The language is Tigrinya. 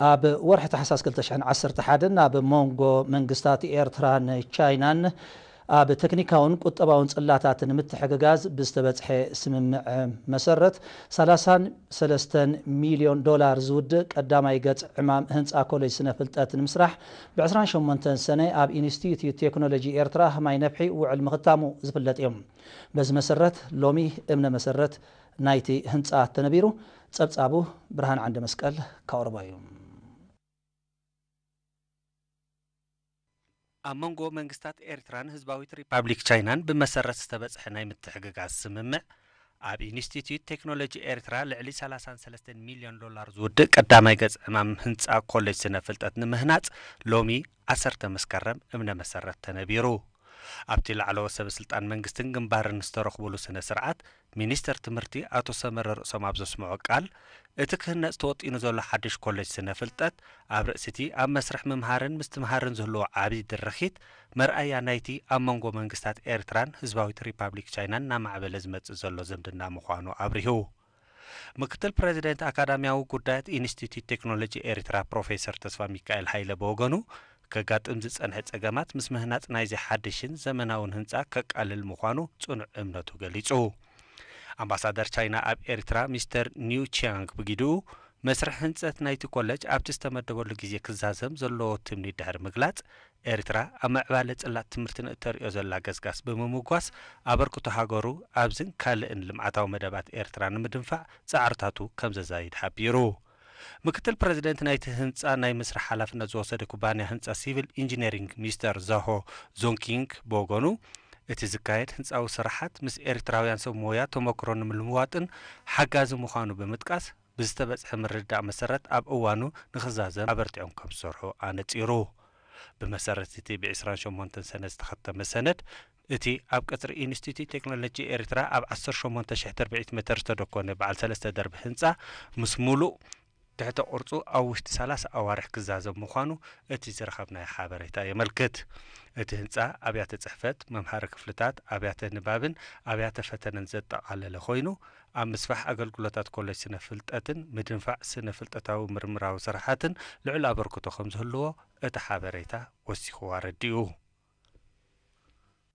ኣብ ወርሒ ታሕሳስ ክልተ ሽሕን ዓሰርተ ሓደን ኣብ መንጎ መንግስታት ኤርትራን ቻይናን ኣብ ቴክኒካውን ቁጠባውን ጽላታት ንምትሕግጋዝ ብዝተበጽሐ ስምምዕ መሰረት፣ ሰላሳን ሰለስተን ሚልዮን ዶላር ዝውድእ ቀዳማይ ገጽ ዕማም ህንጻ ኮሌጅ ስነ ፍልጠት ንምስራሕ፣ ብ ዕስራን ሸሞንተን ሰነ ኣብ ኢንስቲትዩት ቴክኖሎጂ ኤርትራ ማይ ነፍሒ ውዕል ምኽታሙ ዝፍለጥ እዩ። በዚ መሰረት፣ ሎሚ እምነ መሰረት ናይቲ ህንጻ ተነቢሩ። ጸብጻቡ ብርሃን ዓንደ መስቀል ካኦርባ እዩ። ኣብ መንጎ መንግስታት ኤርትራን ህዝባዊት ሪፓብሊክ ቻይናን ብመሰረት ዝተበጽሐ ናይ ምትሕግጋዝ ስምምዕ፣ ኣብ ኢንስቲትዩት ቴክኖሎጂ ኤርትራ ልዕሊ ሰላሳን ሰለስተን ሚልዮን ዶላር ዝውድእ ቀዳማይ ገጽ ዕማም ህንጻ ኮሌጅ ስነ ፍልጠት ንምህናጽ ሎሚ ዓሰርተ መስከረም እምነ መሰረት ተነቢሩ። ኣብቲ ላዕለዎት ሰበ ስልጣን መንግስትን ግንባርን ዝተረኽቡሉ ስነ ስርዓት፣ ሚኒስተር ትምህርቲ ኣቶ ሰመረ ርእሶም ኣብ ዘስምዖ ቃል፣ እቲ ክህነጽ ተወጢኑ ዘሎ ሓድሽ ኮሌጅ ስነ ፍልጠት፣ ኣብ ርእሲቲ ኣብ መስርሕ ምምሃርን ምስትምሃርን ዝህልዎ ዓቢ ድርኺት፣ መርኣያ ናይቲ ኣብ መንጎ መንግስታት ኤርትራን ህዝባዊት ሪፓብሊክ ቻይናን እናማዕበለ ዝመጽእ ዘሎ ዝምድና ምዃኑ ኣብሪሁ። ምክትል ፕረዚደንት ኣካዳሚያዊ ጉዳያት ኢንስቲትዩት ቴክኖሎጂ ኤርትራ ፕሮፌሰር ተስፋ ሚካኤል ሃይለ ብወገኑ፣ ከጋጥም ዝጸንሐ ጸገማት ምስ ምህናጽ ናይዚ ሓድሽን ዘመናውን ህንጻ ከቃልል ምዃኑ ጽኑዕ እምነቱ ገሊጹ። ኣምባሳደር ቻይና ኣብ ኤርትራ ሚስተር ኒው ቺያንግ ብጊድኡ፣ መስርሕ ህንጸት ናይቲ ኮለጅ ኣብቲ ዝተመደበሉ ግዜ ክዛዘም ዘለዎ ትምኒት ድሕሪ ምግላጽ፣ ኤርትራ ኣብ ምዕባለ ጽላት ትምህርቲ ንእተርእዮ ዘላ ገስጋስ ብምምጓስ፣ ኣበርክቶ ሃገሩ ኣብዝን ካልእን ልምዓታዊ መደባት ኤርትራ ንምድንፋዕ ጻዕርታቱ ከም ዘዛይድ ሓቢሩ። ምክትል ፕረዚደንት ናይቲ ህንጻ ናይ ምስራሕ ሓላፍነት ዝወሰደ ኩባንያ ህንጻ ሲቪል ኢንጂነሪንግ ሚስተር ዛሆ ዞንኪንግ ብወገኑ፣ እቲ ዝካየድ ህንጻዊ ስራሓት ምስ ኤርትራውያን ሰብ ሞያ ተመክሮ ንምልምዋጥን ሓጋዚ ምዃኑ ብምጥቃስ፣ ብዝተበጽሐ ምርድዳእ መሰረት ኣብ እዋኑ ንኽዛዘም ኣበርቲዖም ከም ዝሰርሑ ኣነጺሩ። ብመሰረት እቲ ብ ዕስራን ሸሞንተን ሰነ ዝተኸተመ ሰነድ፣ እቲ ኣብ ቀጽሪ ኢንስቲትዩት ቴክኖሎጂ ኤርትራ ኣብ ዓሰርተ ሸሞንተ ሽሕ ትርብዒት ሜተር ዝተደኮነ በዓል ሰለስተ ደርቢ ህንጻ፣ ምስ ሙሉእ ትሕተ ቅርጹ ኣብ ውሽጢ ሰላሳ ኣዋርሕ ክዛዘም ምዃኑ እቲ ዝረኸብናዮ ሓበሬታ የመልክት። እቲ ህንጻ ኣብያተ ጽሕፈት፣ መምሃሪ ክፍልታት፣ ኣብያተ ንባብን ኣብያተ ፈተነን ዘጠቓለለ ኮይኑ፣ ኣብ ምስፋሕ ኣገልግሎታት ኮሌጅ ስነ ፍልጠትን ምድንፋዕ ስነ ፍልጠታዊ ምርምራዊ ስራሓትን ልዑል ኣበርክቶ ከም ዝህልዎ እቲ ሓበሬታ ወሲኹ ኣረዲኡ።